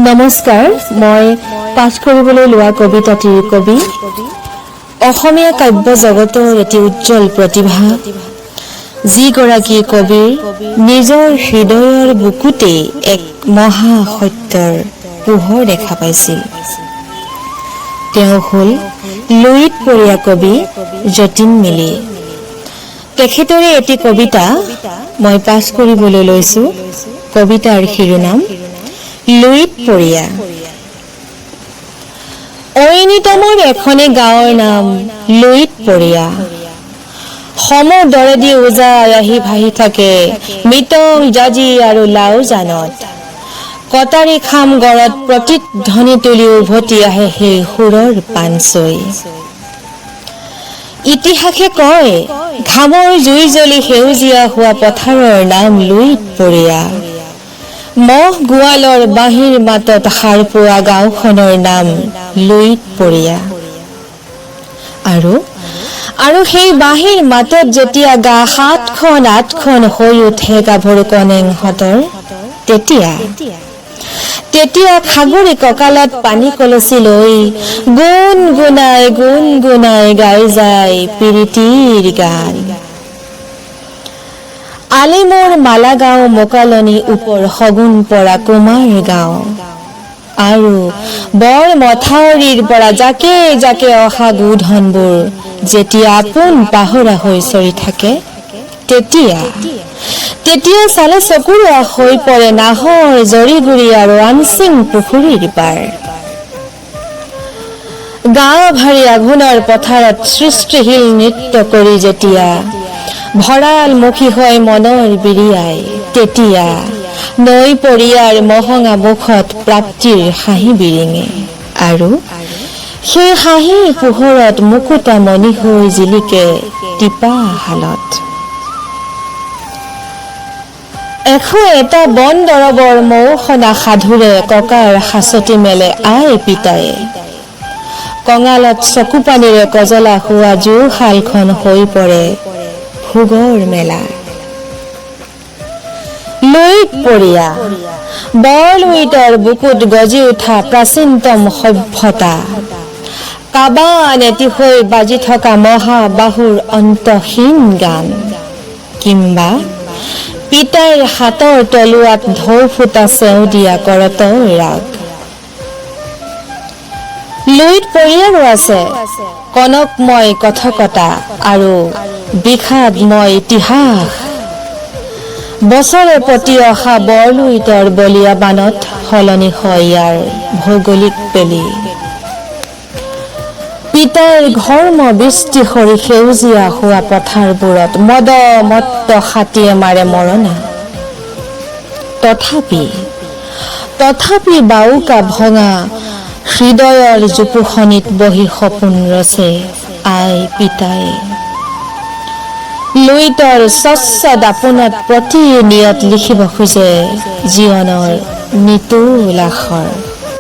নমস্কাৰ। মই পাঠ কৰিবলৈ লোৱা কবিতাটিৰ কবি অসমীয়া কাব্য জগতৰ এটি উজ্জ্বল প্ৰতিভা, যিগৰাকী কবিৰ নিজৰ হৃদয়ৰ বুকুতেই এক মহাসত্যৰ পোহৰ দেখা পাইছিল। তেওঁ হ'ল লুইতপৰীয়া কবি যতীন মিলি। তেখেতৰে এটি কবিতা মই পাঠ কৰিবলৈ লৈছো। কবিতাৰ শিৰোনাম লুইতপৰীয়া। ঐনিতমৰ এখনি গাঁৱৰ নাম লুইতপৰীয়া। সমুদৰেদি উজাই আহি ভাহি থাকে মিতং, জাজি আৰু লাওজানত। কটাৰী খাম গড়ত প্ৰতিধ্বনি তুলি উভতি আহে সেই সুৰৰ পানচৈ। ইতিহাসে কয়, ঘামৰ জুই জ্বলি সেউজীয়া হোৱা পথাৰৰ নাম লুইতপৰীয়া। মহ গোৱালৰ বাঁহীৰ মাতত সাৰ পোৱা গাঁওখনৰ নাম লুইতপৰীয়া। আৰু সেই বাঁহীৰ মাতত যেতিয়া গা সাতখন আঠখন হৈ উঠে গাভৰু কনেংহঁতৰ, তেতিয়া খাগৰি কঁকালত পানী কলচি লৈ গুণ গুণাই গুণ গুণাই গাই যায় পিৰিতিৰ গান। আলিমূৰ, মালাগাঁও, মোকালনি, ওপৰ শগুন পৰা কুমাৰ গাঁও আৰু বৰ মথাউৰিৰ পৰা জাকে জাকে অহা গোধনবোৰ যেতিয়া আপোন পাহৰা হৈ চৰি থাকে, তেতিয়া চালে চকুৰোৱা হৈ পৰে নাহৰ জৰিগুৰি আৰু আনচিং পুখুৰীৰ পাৰ। গা ভাৰি আঘোণৰ পথাৰত সৃষ্টিশীল নৃত্য কৰি যেতিয়া ভঁৰালমুখী হৈ মনৰ বিৰিয়াই, তেতিয়া নৈ পৰিয়াৰ মহঙা মুখত প্ৰাপ্তিৰ হাঁহি বিৰিঙে আৰু সেই হাঁহিৰ পোহৰত মুকুতা মণি হৈ জিলিকে টিপা শালত। 101টা বন দৰৱৰ মৌসনা সাধুৰে ককাৰ হাঁচতি মেলে আই পিতায়ে। কঙালত চকুপানীৰে কজলা হোৱা জুহালখন হৈ পৰে ভোগৰ মেলা। লুইতপৰীয়া বৰলুইতৰ বুকুত গজি উঠা প্ৰাচীনতম সভ্যতা, কাবান এটি হৈ বাজি থকা মহাবাহুৰ অন্তহীন গান, কিম্বা পিতাইৰ হাতৰ তলুৱাত ঢৌ ফুটা চেও দিয়া কৰতৰ ৰাগ। লুইত পৰিয়াৰো আছে কনকময় কথকতা আৰু বিষাদময় ইতিহাস। বছৰে প্ৰতি অহা বৰলুইতৰ বলীয়া বানত সলনি হয় ইয়াৰ ভৌগোলিক বেলি। পিতাইৰ ঘৰ্ম বৃষ্টি সৰি সেউজীয়া হোৱা পথাৰবোৰত মদ মত্ত হাতীয়ে মাৰে মৰণা। তথাপি বাউকা ভঙা হৃদয়ৰ জোপোখনিত বহি সপোন ৰচে আই পিতায়ে। লুইতৰ স্বচ্ছ দাপোনত প্ৰতিনিয়ত লিখিব খোজে জীৱনৰ নিতুল আখৰ।